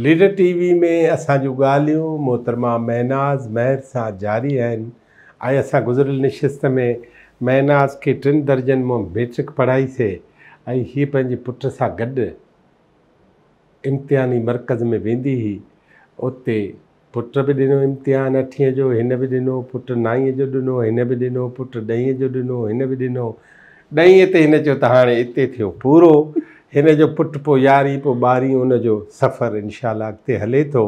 Leader ٽي V ۾ اسان جون ڳالهيون محترمه مهناز مهر سان جاري آهن ۽ اسان گذريل نشست ۾ مهناز کي ٽن درجن مان ميٽرڪ پڙهائي سي ۽ هيء پنهنجي پٽ سان گڏ امتحاني مرڪز ۾ ويندي هئي. اتي پٽ به ڏنو امتحان اٺين جو، هن به ڏنو، پٽ نائين جو ڏنو، هن به ڏنو، پٽ ڏهين جو ڏنو، هن به ڏنو. ڏهين تي هن چيو ته هاڻي اتي ٿيو پورو. هن جو پٽ پوء يارهين پوء ٻارهين ان جو سفر انشاء الله اڳتي هلي ٿو.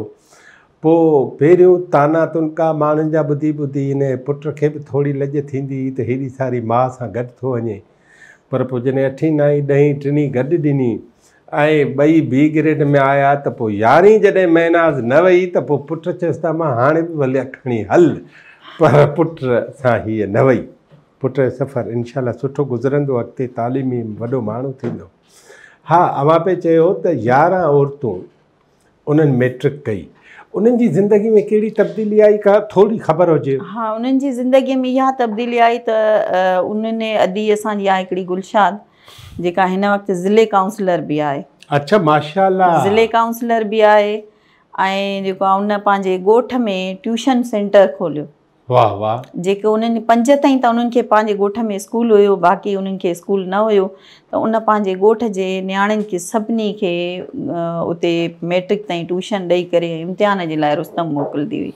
پوء پهريون طعنا تنڪا ماڻهن جا ٻڌي ٻڌي هن جي پٽ کي به ٿوري لڄ ٿيندي هئي ته هيڏي ساري ماء سان گڏ ٿو وڃي. پر پوء جڏهن اٺين، نائين، ڏهين ٽنهي گڏ ڏني ۽ ٻئي بي گريڊ ۾ آيا ته پوء يارهين جڏهن مهناز نه وئي ته پوء پٽ چيس ته امان هاڻي به ڀلي کڻي هل پر پٽ سان هيء نه وئي. پٽ جو سفر انشاء الله سٺو گذرندو اڳتي تعليمي وڏو ماڻهو ٿيندو. ها اوهان پئي چيو ته 11 عورتون انهن ميٽرڪ ڪئي انهن جي زندگي ۾ ڪهڙي تبديلي آئي ڪا ٿوري خبر هجي. ها انهن جي زندگي ۾ اها تبديلي آئي ته انهن ادي اسان جي آهي هڪڙي گلشاد جيڪا هن وقت ضلعي ڪائونسلر به آهي. اڇا ماشاء الله. ضلعي ڪائونسلر به آهي ۽ جيڪو آهي ان پنهنجي ڳوٺ ۾ ٽيوشن سينٽر کوليو. واه واه. جيڪي انهن پنج تائين ته انهن کي پنهنجي ڳوٺ ۾ اسڪول هيو باقي انهن کي اسڪول نه هيو ته ان پنهنجي ڳوٺ جي نياڻين کي سڀني کي اتي ميٽرڪ تائين ٽيوشن ڏئي ڪري امتحان جي لاء رستم موڪلندي هئي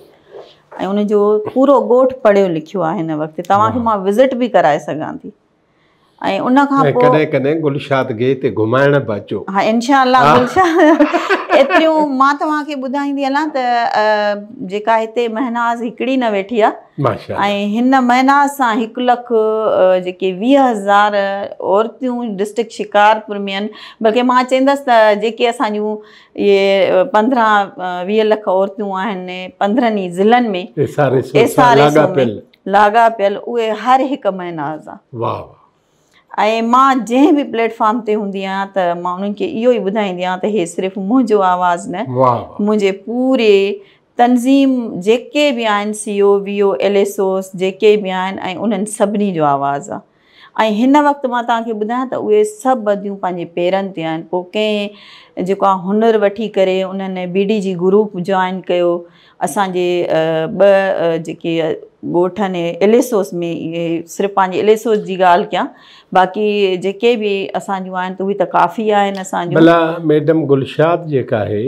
۽ ان جو پورو ڳوٺ پڙهيو لکيو آهي هن وقت توهان کي مان وزٽ به ڪرائي سگهان ٿي. ۽ ان کان پوء ڪڏهن ڪڏهن گلشاد کي هتي گهمائڻ به اچو. ها انشاء الله گلشاد ايتريون مان توهان کي ٻڌائيندي هلان ته جيڪا هتي مهناز هڪڙي نه ويٺي آهي ماشاء ۽ هن مهناز سان 1 لک جيڪي 20,000 عورتون ڊسٽرڪٽ شڪارپور ۾ آهن بلڪه مان چوندس ته جيڪي اسان جون اهي 15 20 لک عورتون آهن 15 ئي ضلعن ۾ ايس آر ايس او سان لاڳاپيل لاڳاپيل اهي هر هڪ مهناز آ. واه واه. ۽ مان جنهن به پليٽ فارم تي هوندي آهيان ته مان انهن کي اهو ئي ٻڌائيندي آهيان ته هي صرف منهنجو آواز نه منهنجي پوري تنظيم جيڪي به آهن C O V O L S Os جيڪي به آهن ۽ انهن سڀني جو آواز آ ۽ هن وقت مان توهان کي ٻڌايان ته اهي سڀ اديون پنهنجي پيرن تي آهن پوء ڪنهن جيڪو آهي هنر وٺي ڪري انهن بي ڊي جي گروپ جوائن ڪيو اسان جي ٻه جيڪي ڳوٺ آهن ايل ايس اوز ۾ اهي صرف پنهنجي ايل ايس اوز جي ڳالهه ڪيان باقي جيڪي به اسان جون آهن ته اهي ته ڪافي آهن اسان جون. ڀلا ميڊم گلشاد جيڪا آهي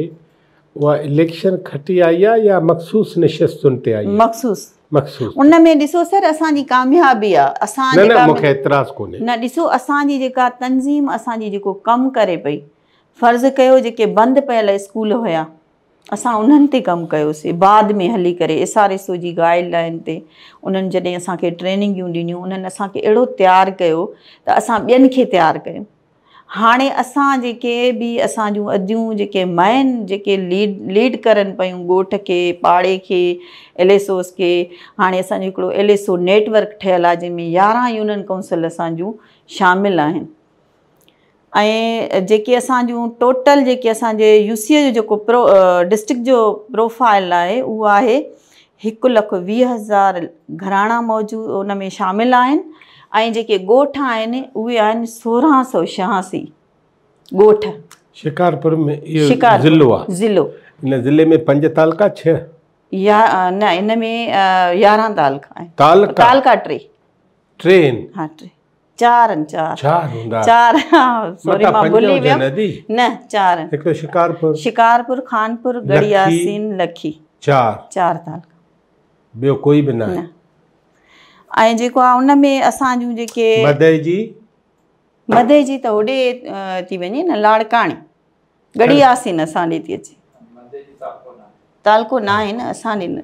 اها اليڪشن کٽي آئي آهي يا مخصوص نشستن تي آئي آهي؟ مخصوص. مخصوص. ان ۾ ڏسو سر اسان جي ڪاميابي آهي اسان نه نه مونکي اعتراض ڪونهي. نه ڏسو اسان جي جيڪا تنظيم اسان جي جيڪو ڪم ڪري پئي فرض ڪيو جيڪي بند پيل اسڪول هيا اسان انهن تي ڪم ڪيوسي بعد ۾ هلي ڪري ايس آر ايس او جي گائيڊ لائين تي انهن جڏهن اسان کي ٽريننگيون ڏنيون انهن اسان کي اهڙو تيار ڪيو ته اسان ٻين کي تيار ڪيون هاڻي اسان جيڪي به اسان جون اديون جيڪي مين جيڪي ليڊ ليڊ ڪرن پيون ڳوٺ کي پاڙي کي ايل ايس اوز کي هاڻي اسان جو هڪڙو L S O net work ٺهيل آهي جنهن ۾ 11 يونين ڪائونسل اسان جون شامل آهن ۽ جيڪي اسان جون ٽوٽل جيڪي اسان جي يو سي جو جيڪو پرو ڊسٽرڪٽ جو پروفائل آهي اهو آهي 1,20,000 گهراڻا موجود ان ۾ شامل آهن ۽ جيڪي ڳوٺ آهن اهي آهن 1686 ڳوٺ. شڪارپور ۾ اهو ضلعو آهي. ضلعو. ان ضلعي ۾ 5 تعلقا 6؟ يا نه ان ۾ 11 تعلقا آهن. تعلقا. تعلقا 3. 3 آهن. ها 3. 4 آهن 4. 4 هوندا. 4 ها سوري مان ڀلي ويم. نه 4 آهن. هڪڙو شڪارپور. شڪارپور، خانپور، ڳڙهي ياسين، لکي. 4. 4 تعلقا. ٻيو ڪوئي به نه آهي. نه. ۽ جيڪو آهي ان ۾ اسان جون جيڪي مدئجي. مدئجي ته هوڏي ٿي وڃي نه لاڙڪاڻي. ڳڙهي ياسين اسان ڏي ٿي اچي. تعلقو نه آهي نه اسان ڏي نه.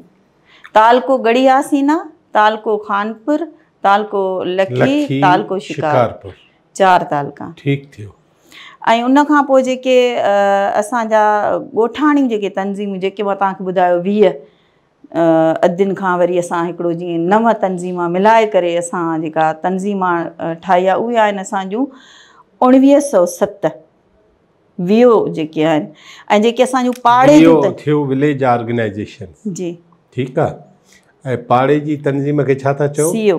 تعلقو ڳڙهي ياسين آ، تعلقو خانپور، تعلقو لکي، تعلقو شڪارپور. 4 تعلقا. ٺيڪ ٿيو. ۽ ان کان پوء جيڪي اسان جا ڳوٺاڻيون جيڪي تنظيمون جيڪي مان توهان کي ٻڌايو 20 ادين کان وري اسان هڪڙو جيئن 9 تنظيما ملائي ڪري اسان جيڪا تنظيما ٺاهي آ اهي آهن اسان جون 1907 ويو جيڪي آهن ۽ جيڪي اسان جون پاڙي جون ويو ٿيو وليج آرگنائيزيشن جي ٺيڪ آ ۽ پاڙي جي تنظيم کي ڇا ٿا چئو؟ C O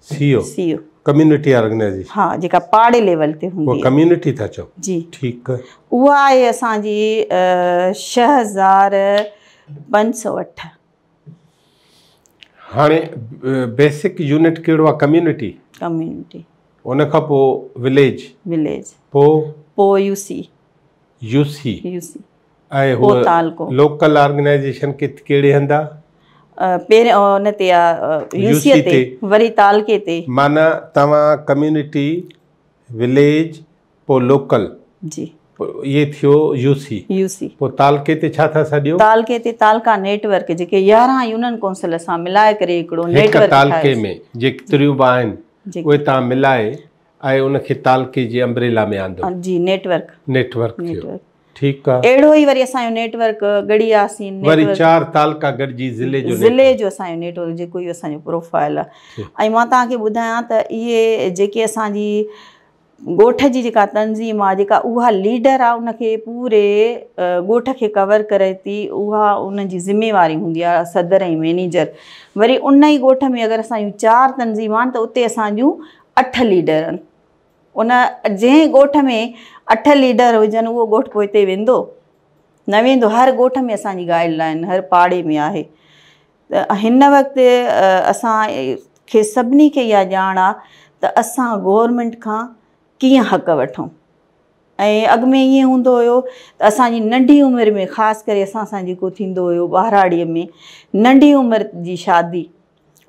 C O C O community organisation. ها جيڪا پاڙي ليول تي هوندي آهي. اها ڪميونٽي ٿا چئو. جي. ٺيڪ. اها آهي اسان جي 6508. هاڻي بيسڪ يونٽ ڪهڙو آهي ڪميونٽي. ڪميونٽي. ان کان پوء وليج. وليج. پوء. پوء U C. U C. U C. ۽ پوء تعلقو. لوڪل آرگنائيزيشن ڪٿ ڪهڙي هنڌ آ؟ پهرين ان تي آ يو سي تي وري تعلقي تي. معنيٰ توهان ڪميونٽي، وليج، پوء لوڪل. جي. پوء اهي ٿيو يو سي. يو سي. پوء تعلقي تي ڇا ٿا سڏيو؟ تعلقي تي تعلقا نيٽ ورڪ جيڪي 11 يونين ڪونسل اسان ملائي ڪري هڪڙو نيٽ ورڪ هڪ تعلقي ۾ جيتريون به آهن اهي توهان ملائي ۽ ان کي تعلقي جي امبريلا ۾ آندو. جي نيٽ ورڪ. نيٽ ورڪ ٿيو. ٺيڪ آ. اهڙو ئي وري اسان جو net work Garhi Yasin net وري 4 تعلقا گڏجي ضلعي جو ضلعي جو اسان جو نيٽ ورڪ جيڪو اهو اسان جو پروفائل آ ۽ مان توهان کي ٻڌايان ته اهي جيڪي اسان جي ڳوٺ جي جيڪا تنظيم آ جيڪا اها ليڊر آ ان کي پوري ڳوٺ کي ڪور ڪري ٿي اها ان جي ذميواري هوندي آ صدر ۽ مئنيجر وري ان ئي ڳوٺ ۾ اگر اسان جون 4 تنظيم آهن ته اتي اسان جون 8 ليڊر آهن. ان جنهن ڳوٺ ۾ 8 ليڊر هجن اهو ڳوٺ پوئتي ويندو؟ نه ويندو. هر ڳوٺ ۾ اسان جي گائيڊ لائين هر پاڙي ۾ آهي ته هن وقت اسان کي سڀني کي اها ڄاڻ آهي ته اسان گورنمينٽ کان ڪيئن حق وٺون. ۽ اڳ ۾ ائين هوندو هيو ته اسان جي ننڍي عمر ۾ خاص ڪري اسان سان جيڪو ٿيندو هيو ٻهراڙيء ۾ ننڍي عمر جي شادي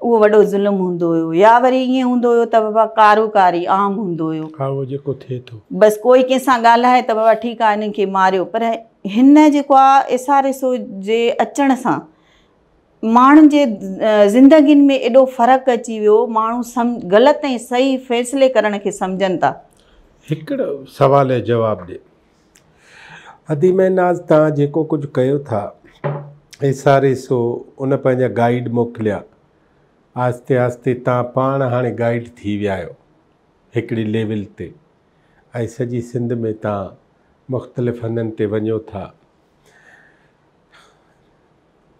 اهو وڏو ظلم هوندو هيو يا وري ائين هوندو هيو ته بابا ڪارو ڪاري عام هوندو هيو. ها اهو جيڪو ٿئي ٿو. بس ڪوئي ڪنهن سان ڳالهائي ته بابا ٺيڪ آهي هنن کي ماريو پر هن جيڪو آهي ايس آر ايس او جي اچڻ سان ماڻهن جي زندگين ۾ ايڏو فرق اچي ويو ماڻهو سم غلط ۽ صحيح فيصلي ڪرڻ کي سمجهن ٿا. هڪڙو سوال جو جواب ڏي. ادي مهناز توهان جيڪو ڪجهه ڪيو ٿا ايس آر ايس او ان پنهنجا گائيڊ موڪليا آهستي آهستي توهان پاڻ هاڻي گائيڊ ٿي ويا آهيو هڪڙي ليول تي ۽ سڄي سنڌ ۾ توهان مختلف هنڌن تي وڃو ٿا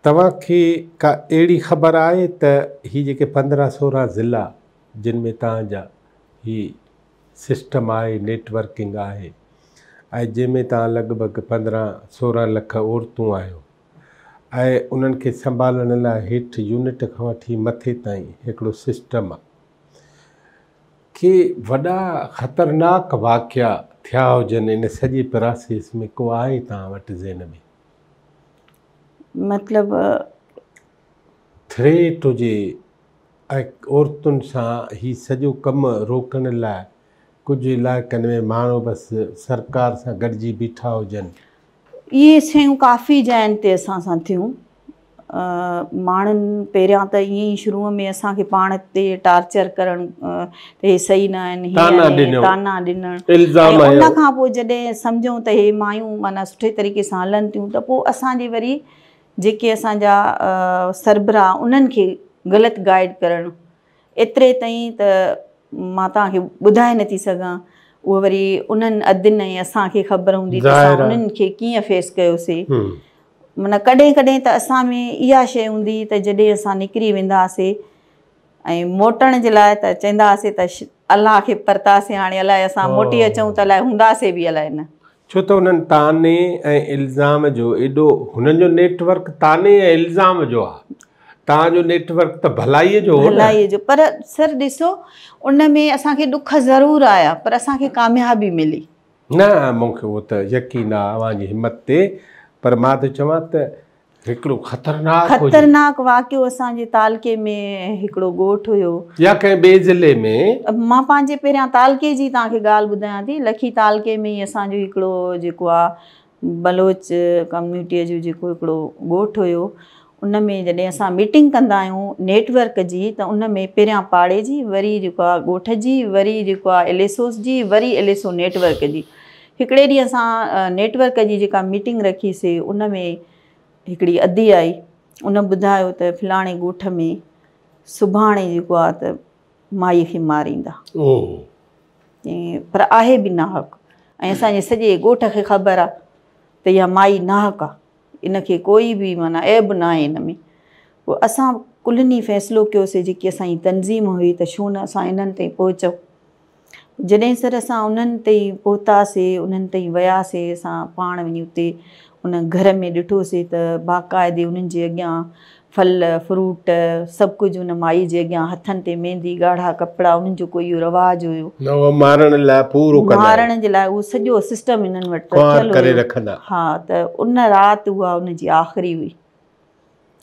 توهان کي ڪا اهڙي خبر آهي ته هي جيڪي 15 16 ضلعا جن ۾ توهان جا هي سسٽم آهي، نيٽ ورڪنگ آهي ۽ جنهن ۾ توهان لڳ ڀڳ 15 16 لک عورتون آهيو ۽ انهن کي سنڀالڻ لاء هيٺ يونٽ کان وٺي مٿي تائين هڪڙو سسٽم آ. ڪي وڏا خطرناڪ واقعا ٿيا هجن ان سڄي پراسيس ۾ ڪو آهي توهان وٽ ذهن ۾؟ مطلب. ٿريٽ هجي ۽ عورتن سان هي سڄو ڪم روڪڻ لاء ڪجهه علائقن ۾ ماڻهو بس سرڪار سان گڏجي بيٺا هجن. اهي شيون ڪافي جاين تي اسان سان ٿيون. ماڻهن پهريان ته ائين ئي شروع ۾ اسان کي پاڻ تي ٽارچر ڪرڻ ته هي صحيح نه آهن، هي آهن، طعنا ڏنڻ ۽ ان کان پوء جڏهن سمجهون ته هي مايون معنيٰ سٺي طريقي سان هلن ٿيون ته پوء اسان جي وري جيڪي اسان جا سربراهه انهن کي غلط گائيڊ ڪرڻ ايتري تائين ته مان توهان کي ٻڌائي نٿي سگهان اهو وري انهن ادين ۽ اسان کي خبر هوندي ته اسان انهن کي ڪيئن فيس ڪيوسي. معنيٰ ڪڏهن ڪڏهن ته اسان ۾ اها شيء هوندي ته جڏهن اسان نڪري ويندا هئاسي ۽ موٽڻ جي لاء ته چئندا هئاسي ته الله کي پرتاسي هاڻي الائي اسان موٽي اچون ته الائي هونداسي به الائي نه. ڇو ته انهن طعني ۽ الزام جو ايڏو هنن جو نيٽ ورڪ طعني ۽ الزام جو آ توهان جو نيٽ ورڪ ته ڀلائيء جو هو نه. ڀلائيء جو پر سر ڏسو ان ۾ اسان کي ڏک ضرور آيا پر اسان کي ڪاميابي ملي. نه مون کي اهو ته يقين آ اوهان جي همت تي پر مان ٿو چوان ته هڪڙو خطرناڪ هجي. خطرناڪ واقعو اسان جي تعلقي ۾ هڪڙو ڳوٺ هيو. يا ڪنهن ٻئي ضلعي ۾. مان پنهنجي پهريان تعلقي جي توهان کي ڳالهه ٻڌايان ٿي. لکي تعلقي ۾ ئي اسان جو هڪڙو جيڪو آ بلوچ ڪميونٽيء جو جيڪو هڪڙو ڳوٺ هيو ان ۾ جڏهن اسان ميٽنگ ڪندا آهيون نيٽ ورڪ جي ته ان ۾ پهريان پاڙي جي وري جيڪو آ ڳوٺ جي وري جيڪو آ ايل ايس اوز جي وري L S O net work جي. هڪڙي ڏينهن اسان نيٽ ورڪ جي جيڪا ميٽنگ رکي سي ان ۾ هڪڙي ادي آئي ان ٻڌايو ته فلاڻي ڳوٺ ۾ سڀاڻي جيڪو آ ته مائي کي ماريندا. پر آهي به ناحق ۽ اسان جي سڄي ڳوٺ کي خبر آ ته اها مائي ناحق آ ان کي ڪوئي به معنيٰ عيب ناهي ان ۾. پوء اسان ڪلهن ئي فيصلو ڪيوسين جيڪي اسان جي تنظيم هئي ته ڇو نه اسان انهن تائين پهچون. جڏهن سر اسان انهن تائين پهتاسين، انهن تائين وياسين، اسان پاڻ وڃي اتي ان گهر ۾ ڏٺوسين ته باقاعدي انهن جي اڳيان ڦل فروٽ سڀ ڪجهه ان مائي جي اڳيان هٿن تي ميندي، ڳاڙها ڪپڙا، انهن جو ڪوئي اهو رواج هيو. نه اهو مارڻ لاء پورو ڪندا آهن. مارڻ جي لاء اهو سڄو سسٽم انهن وٽ ڪنوار رکيل ڪري هيو. رکندا. ها ته ان رات اها ان جي آخري هئي.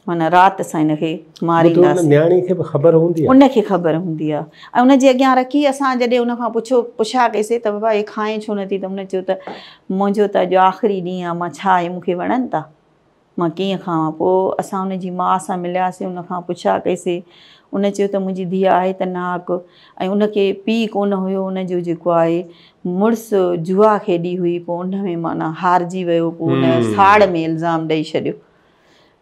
معنيٰ رات اسان هن کي ٻڌو ان مارينداسين. نياڻي کي به خبر هوندي آهي. ان کي خبر هوندي آهي ۽ ان جي اڳيان رکي اسان جڏهن ان کان پڇيو پڇا ڪئيسين ته بابا هي کائين ڇو نٿي ته ان چيو ته منهنجو ته اڄ آخري ڏينهن آهي، مان ڇا هي مون کي وڻن ٿا، مان ڪيئن کاوان. پوء اسان ان جي ماء سان ملياسين، ان کان پڇا ڪئيسين، ان چيو ته منهنجي ڌيء آهي ته ناحق ۽ ان کي پيء ڪونه هيو، ان جو جيڪو آهي مڙس جوا کيڏي هئي، پوء ان ۾ معنيٰ هارجي ويو، پوء ان ساڙ ۾ الزام ڏئي ڇڏيو.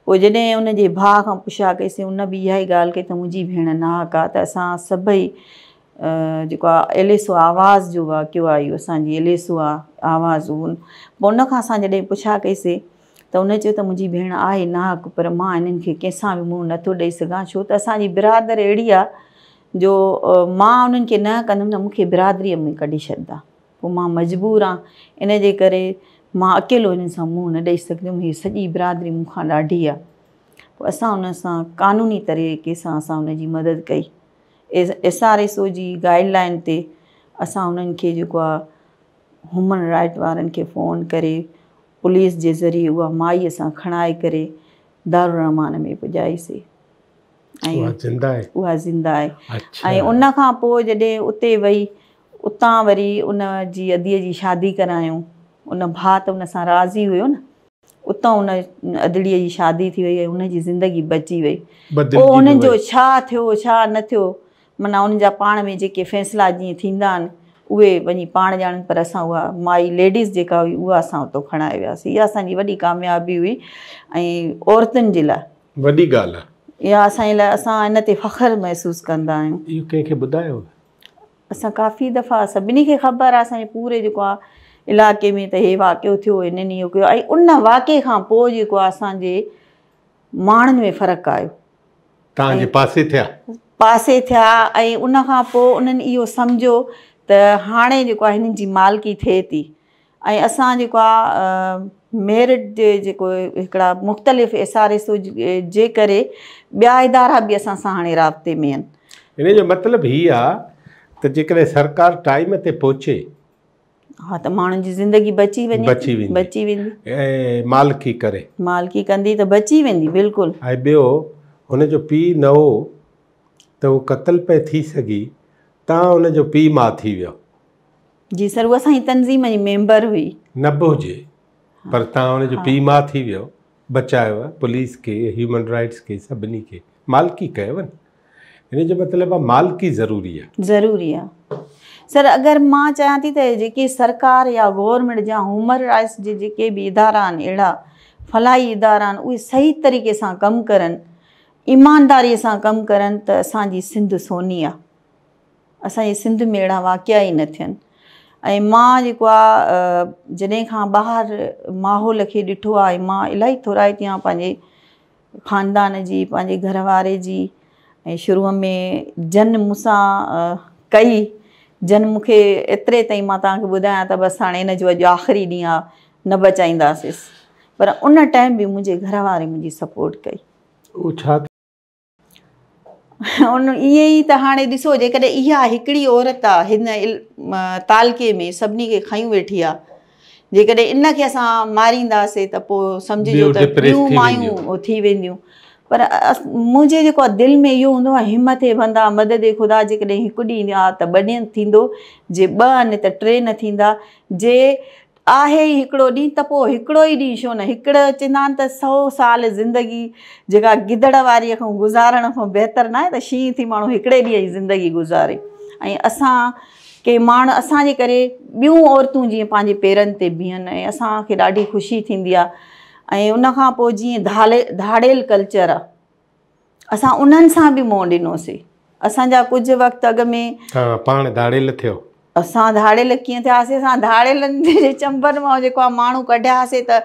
پوء جڏهن ان جي ڀاء کان پڇا ڪئيسين، ان به اها ئي ڳالهه ڪئي ته منهنجي ڀيڻ ناحق آهي. ته اسان سڀئي جيڪو آهي ايل ايس او آواز جو واقعو آهي، اهو اسان جي ايل ايس او آهي آواز، اهو پوء ان کان اسان جڏهن پڇا ڪئيسين ته ان چيو ته منهنجي ڀيڻ آهي ناحق، پر مان انهن کي ڪنهن سان به منهن نٿو ڏئي سگهان، ڇو ته اسان جي برادر اهڙي آهي جو مان انهن کي نه ڪندم ته مون کي برادريء ۾ ڪڍي ڇڏندا، پوء مان مجبور آهيان، ان جي ڪري مان اڪيلو هنن سان منهن نه ڏئي سگهندم، هي سڄي برادري مون کان ڏاڍي آهي. پوء اسان ان سان قانوني طريقي سان اسان ان جي مدد ڪئي. ايس آر ايس او جي گائيڊ لائن تي اسان انهن کي جيڪو آهي هيومن رائيٽ وارن کي فون ڪري پوليس جي ذريعي اها مائي اسان کڻائي ڪري دارالرحمان ۾ پڄائيسي. ۽ اها زنده آهي؟ اها زنده آهي. اڇا. ۽ ان کان پوء جڏهن اتي وئي، اتان وري ان جي اديء جي شادي ڪرايون. ان ڀاء ته ان سان راضي هيو نه، اتان ان ادڙيء جي شادي ٿي وئي ۽ ان جي زندگي بچي وئي. بدلجي پوء به انهن جو وئي. ڇا ٿيو ڇا نه ٿيو، معنيٰ انهن جا پاڻ ۾ جيڪي فيصلا جيئن ٿيندا آهن اهي وڃي پاڻ ڄاڻن، پر اسان اها مائي ليڊيز جيڪا هئي اها اسان اتان کڻائي وياسين. اها اسان جي وڏي ڪاميابي هئي ۽ عورتن جي لاء وڏي ڳالهه آهي. اها اسان جي لاء، اسان ان تي فخر محسوس ڪندا آهيون. اهو ڪنهن کي ٻڌايو؟ اسان ڪافي دفعا سڀني کي خبر آهي اسان جي پوري جيڪو آهي علائقي ۾ ته هي واقعو ٿيو، هنن اهو ڪيو ۽ ان واقعي کان پوء جيڪو آهي اسان جي ماڻهن ۾ فرق آيو. توهان جي پاسي ٿيا؟ پاسي ٿيا ۽ ان کان پوء انهن اهو سمجهيو ته هاڻي جيڪو آهي هنن جي مالڪي ٿئي ٿي ۽ اسان جيڪو آهي ميرٽ جي جيڪو هڪڙا مختلف ايس آر ايس او جي ڪري ٻيا ادارا به اسان سان هاڻي رابطي ۾ آهن. ان جو مطلب هي آ ته جيڪڏهن سرڪار ٽائيم تي پهچي ها ته ماڻهن جي زندگي بچي وڃي ٿي، بچي ويندي. بچي ويندي. ۽ مالڪي ڪري. مالڪي ڪندي ته بچي ويندي بلڪل. ۽ ٻيو هن جو پيء نه هو ته هو قتل پئي ٿي سگهي، تان هن جو پيء ماء ٿي ويو. جي سر، هو اسان جي تنظيم جي ميمبر هئي. نه به هجي پر تان هن جو پيء ماء ٿي ويو، بچايو پوليس کي، هيومن رائٽس کي، سڀني کي مالڪي ڪيو نه. ان جو مطلب آ مالڪي ضروري آ. ضروري آ سر. اگر مان چاهيان ٿي ته جيڪي سرڪار يا گورنمينٽ يا هيومن رائٽس جي جيڪي به ادارا آهن، اهڙا فلاحي ادارا آهن، اهي صحيح طريقي سان ڪم ڪرن، ايمانداري سان ڪم ڪرن ته اسان جي سنڌ سوني آ. اسان جي سنڌ ۾ اهڙا واقعا ئي نه ٿين. ۽ مان جيڪو آ جڏهن کان ٻاهر ماحول کي ڏٺو آ ۽ مان الاهي ٿورائتي آهيان پنهنجي خاندان جي، پنهنجي گهر واري جي ۽ شروع ۾ جن مون سان ڪئي، جن مون کي ايتري تائين مان توهان کي ٻڌايان ته بس هاڻي هن جو اڄ آخري ڏينهن آ، نه بچائينداسيس، پر ان ٽائيم به منهنجي گهر واري منهنجي سپورٽ ڪئي. اهو ڇا ان ائين ئي ته هاڻي ڏسو جيڪڏهن اها هڪڙي عورت آ هن تعلقي ۾ سڀني کي کنيون ويٺي آ، جيڪڏهن ان کي اسان مارينداسي ته پوء سمجهجو ته ٻيون مايون ٿي وينديون. پر منهنجي جيڪو آ دل ۾ اهو هوندو آ همت اي بندا مدد اي خدا، جيڪڏهن هڪ ڏينهن آ ته ٻه ڏينهن ٿيندو، جي ٻه آهن ته ٽي نه ٿيندا، جي آهي ئي هڪڙو ڏينهن ته پوء هڪڙو ئي ڏينهن ڇو نه هڪڙو چوندا آهن ته 100 سال زندگي جيڪا گدڙ واريء کان گذارڻ کان بهتر ناهي ته شينهن ٿي ماڻهو هڪڙي ڏينهن جي زندگي گذاري. ۽ اسان ڪي ماڻهو اسان جي ڪري ٻيون عورتون جيئن پنهنجي پيرن تي بيهن ۽ اسان کي ڏاڍي خوشي ٿيندي آهي. ۽ ان کان پوء جيئن ڌاڙيل ڪلچر آهي، اسان انهن سان به منهن ڏنوسين. اسان جا ڪجهه وقت اڳ ۾ توهان پاڻ ڌاڙيل ٿيو؟ اسان ڌاڙيل ڪيئن ٿياسي؟ اسان ڌاڙيلن جي چنبن مان جيڪو آهي ماڻهو ڪڍياسي ته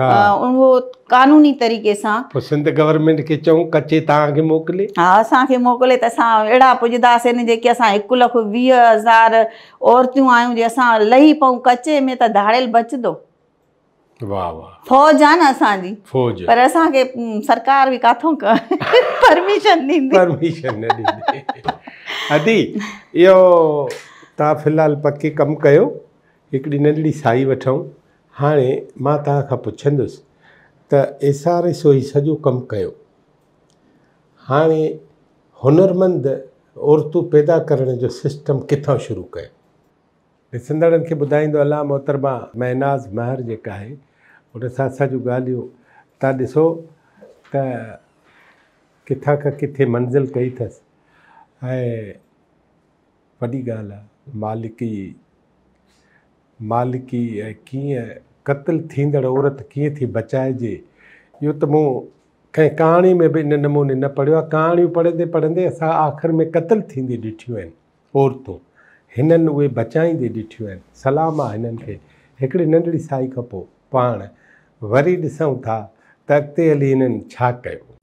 اهو قانوني طريقي سان. پوء سنڌ گورنمينٽ کي چئون ڪچي توهان کي موڪلي. ها اسان کي موڪلي ته اسان اهڙا پڄنداسين نه جيڪي اسان 1,20,000 عورتون آهيون جي اسان لهي پئون ڪچي ۾ ته ڌاڙيل بچندو. واه واه. فوج آ نه اسان جي. فوج. پر اسان کي سرڪار به ڪاٿون پرميشن ڏيندي. پرميشن نه ڏيندي. ادي اهو توهان في الحال پڪي ڪم ڪيو هڪڙي ننڍڙي سائي وٺون هاڻي مان توهان کان پڇندس ته ايس آر ايس او هي سڄو ڪم ڪيو هاڻي هنرمند عورتون پيدا ڪرڻ جو سسٽم ڪٿان شروع ڪيو؟ ڏسندڙن کي ٻڌائيندو هلان محترمه مهناز مهر جيڪا آهي ان سان اسان جون ڳالهيون تان ڏسو ته ڪٿان کان ڪٿي منزل ڪئي اٿس ۽ وڏي ڳالهه آهي مالڪي مالڪي ۽ ڪيئن قتل ٿيندڙ عورت ڪيئن ٿي بچائجي اهو ته مون ڪنهن ڪهاڻي ۾ به ان نموني نه پڙهيو آهي ڪهاڻيون پڙهندي پڙهندي اسان آخر ۾ قتل ٿيندي ڏٺيون آهن. عورتون هنن اهي بچائيندي ڏٺيون آهن. سلام آ هنن کي. هڪڙي ننڍڙي سائي کان پوء پاڻ وري ڏسون ٿا ته اڳتي هلي هنن ڇا ڪيو.